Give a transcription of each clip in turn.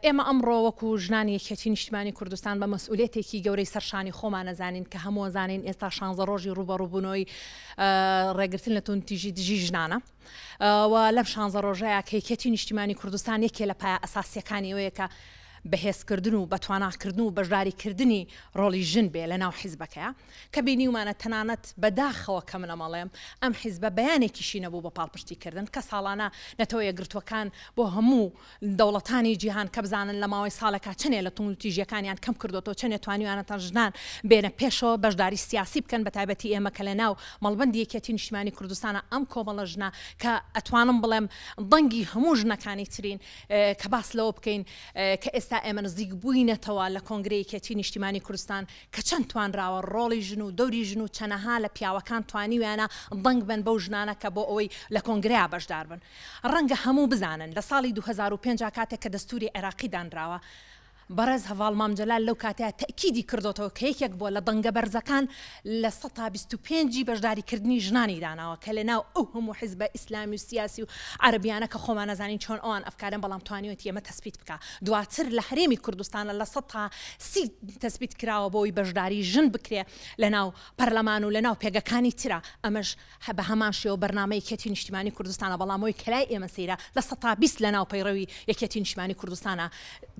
ئێمە ئەمڕۆ وەکو ژنانی یەکێتی نیشتیمانی کوردستان بە مەسئولیەتێکی گەورەی سەر شانی خۆمان ئەزانین کە هەموو ئەزانین ئێستا شانزە ڕۆژی ڕووبەڕووبوونەوەی ڕێگرتن لە توندتیژی دژی ژنانە و لەم شانزە ڕۆژەیە کە یەکێتی نیشتیمانی کوردستان یەکێ لە پایە ئەساسیەکانی ئەوەیە کە بەهێزکردن و بەتواناکردن و بەشداریکردنی ڕۆڵی ژن بێ لە ناو حیزبەکەیا کە بینیومانە تەنانەت بەداخەوە کە من ئەمەڵێم ئەم حیزبە بەیانێکیشی نەبوو بۆ پاڵپشتی کردن کە ساڵانە نەتەوە یەکگرتووەکان بۆ هەموو دەوڵەتانی جیهان کە بزانن لە ماوەی ساڵێکا چەنێ لە توندوتیژیەکانیان کەم کردۆتەوە چەنێ توانیویانەتە ژنان بێنە پێشەوە بەشداری سیاسی بکەن بەتایبەتی ئێمە کە لە ناو مەڵبەندی یەکێتی نیشتیمانی کوردستانە ئەم کۆمەڵە ژنە کە ئەتوانم بڵێم دەنگی هەموو ژنەکانی ترین کە باس لەوە بکەین کە ئێستا ئێمە نزیک بووینەتەوە لە کۆنگرەی یەکێتی نیشتیمانی کوردستان کە چەند توانراوە ڕۆڵی ژن و دەوری ژن و چەنەها لە پیاوەکان توانیویانە دەنگ بەن بەو ژنانە کە بۆ ئەوەی لە کۆنگرەیا بەشدار بن. ڕەنگە هەموو بزانن لە ساڵی 2005 کاتێک کە دەستوری عێراقی دانراوە بەڕێز هەڤاڵ مام جەلال لەو کاتەیا تەئکیدی کردۆتەوە کە یەکێک بووە لە دەنگە بەرزەکان 25% ی بەشداری کردنی ژنانی داناوە کە لە ناو ئەو هەموو حیزبە ئیسلامی و سیاسی و عەرەبیانە کە خۆمان ئەزانین چۆن ئەوان ئەفکارن بەڵام توانیوێتی ئەمە تەسبیت بکا دواتر لە هەرێمی کوردستانە 30% تەسبیت کراوە بۆی بەشداری ژن بکرێ لە ناو پەرلەمان و لە ناو پێگەکانی ترا ئەمەش بە هەمان شێوە بەرنامەی یەکێتی نیشتیمانی کوردستانە، بەڵام ئەوەی کە لای ئێمە سەیرە 20% لە ناو پەیڕەوی یەکێتی نیشتیمانی کوردستانە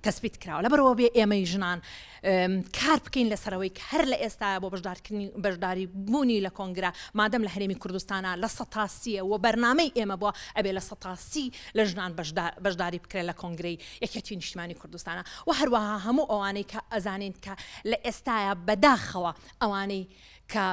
تەسبیت کراوە. لەبەرئەوە بێ ئێمەی ژنان کار بکەین لەسەر ئەوەی کە هەر لە ئێستایا بۆ بەشدارکردنی بەشداری بوونی لە کۆنگرە مادەم لە هەرێمی کوردستانە 30% ە و بەرنامەی ئێمە بووە ئەبێ 30% لە ژنان بەشداری بکرێت لە کۆنگرەی یەکێتی نیشتیمانی کوردستانە و هەروەها هەموو ئەوانەی کە ئەزانین کە لە ئێستایا بەداخەوە ئەوانەی کە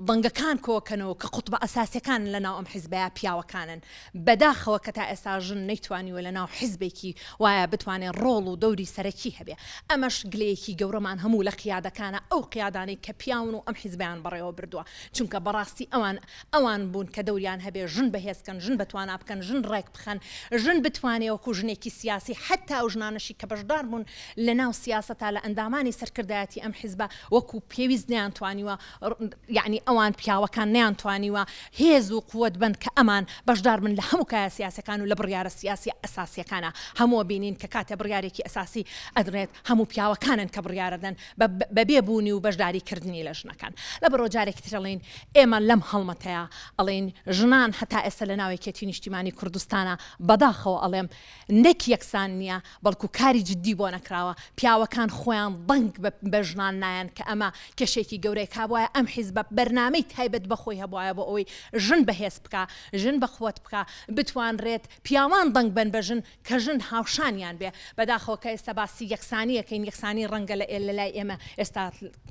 دەنگەکان کۆکەنەوە کە قوتبە ئەساسیەکانن لە ناو ئەم حیزبەیا پیاوەکانن بەداخەوە کە تا ئێستا ژن نەیتوانیوە لە ناو حیزبێکی وایا بتوانێ ڕۆڵ و دەوری سەرەکی هەبێ ئەمەش گلەیەکی گەورەمان هەموو لە قیادەکانە ئەو قیادانەی کە پیاون و ئەم حیزبەیان بەڕێوە بردووە چونکە بەڕاستی ئەوان ئەوان بوون کە دەوریان هەبێ ژن بەهێز کەن ژن بەتوانا بکەن ژن ڕێک بخەن ژن بتوانێ وەکو ژنێکی سیاسی حەتا ئەو ژنانەشی کە بەشدار بوون لە ناو سیاسەتا لە ئەندامانی سەرکردایەتی ئەم حیزبە وەکو پێویست نەیانتوانیوە یەعنی ئەوان پیاوەکان نەیانتوانیوە هێز و قوت بەن کە ئەمان بەشدار بن لە هەموو کایە سیاسەکان و لە بڕیارە سیاسیە ئەساسیەکانا هەموو بینین کە کاتێ بڕیارێکی ئەساسی ئەدرێت هەموو پیاوەکانن کە بڕیارەدەن بە بێ بوونی و بەشداری کردنی لە ژنەکان لەبەرئەوە جارێکی تر ئەڵێین ئێمە لەم هەڵمەتەیا ئەڵێین ژنان هەتا ئێستا لە ناو یەکێتی نیشتیمانی کوردستانا بەداخەوە ئەڵێم نەک یەکسان نیە بەڵکو کاری جدی بۆ نەکراوە، پیاوەکان خۆیان دەنگ بە ژنان نایەن کە ئەمە کێشەیەکی گەورەیە، کابوایە ئەم حیزبە بەرنامەی تایبەت بە خۆی هەبوایە بۆ ئەوەی ژن بەهێز بکا، ژن بەقوەت بکا، بتوانرێت پیاوان دەنگ بەن بە ژن کە ژن هاوشانیان بێ، بەداخەوە کە ئێستا باسی یەکسانی ئەکەین، یەکسانی ڕەنگە لە لای ئێمە ئێستا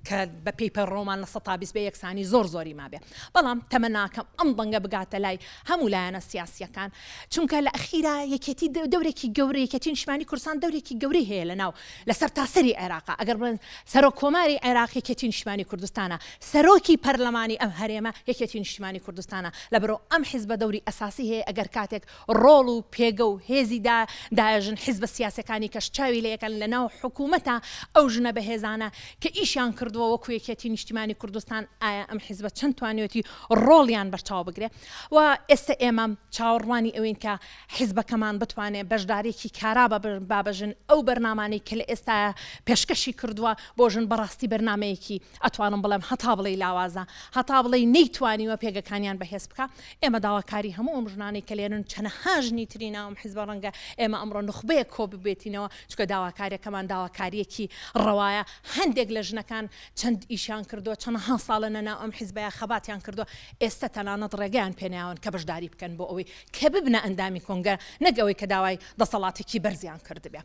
کە بە پێی پەیڕەومان 20% بێ یەکسانی زۆر زۆری مابێ، بەڵام تەمەناکەم ئەم دەنگە بگاتە لای هەموو لایەنە سیاسییەکان، چونکە لە ئەخیرا یەکێتی دەورێکی گەورە یەکێتی نیشتمانی کوردستان دەورێکی گەورەی هەیە لە ناو لە سەرتاسەری عێراقا ئەگەر بڵێن سەرۆک کۆماری عێراق یەکێتی نیشتمانی کوردستانە سەرۆکی پەرلەمانی ئەم هەرێمە یەکێتی نیشتمانی کوردستانە لەبەرئەوە ئەم حیزبە دەوری ئەساسی هەیە ئەگەر کاتێک ڕۆڵ و پێگە و هێزی دا دایە ژن حیزبە سیاسەکانی کەش چاوی لێ ئەکەن لە ناو حکوومەتە ئەو ژنە بەهێزانە کە ئیشیان کردووە وەکو یەکێتی نیشتیمانی کوردستان ئایا ئەم حیزبە چەند توانیوێتی ڕۆڵیان بەرچاو بگرێ و ئێستە ئێمە چاوەڕوانی ئەوەین کە حیزبەکەمان بتوانێ بەشدارییەکی کارا با بە ژن، ئەو بەرنامانەی کە لە ئێستایا پێشکەشی کردووە بۆ ژن بەڕاستی بەرنامەیەکی ئەتوانم بڵێم هەتا بڵێی لاوازە، هەتا بڵێی نەیتوانیوە پێگەکانیان بەهێز بکا. ئێمە داواکاری هەموو ئەم ژنانەی کە لێرەن چەنەها ژنی تری ناو ئەم حیزبە ڕەنگە ئێمە ئەمڕۆ نوخبەیەک کۆ ببێتینەوە چونکە داواکارییەکەمان داواکارییەکی ڕەوایە، هەندێک لە ژنەکان چەند ئیشیان کردووە، چەنەها ساڵە لە ناو ئەم حیزبەیا خەباتیان کردووە، ئێستە تەنانەت ڕێگەیان پێ نایاون کە بەشداری بکەن بۆ ئەوەی کە ببنە ئەندامی کۆنگرە نەک ئەوەی کە داوای دەسەڵاتێکی بەرزیان کردبێ.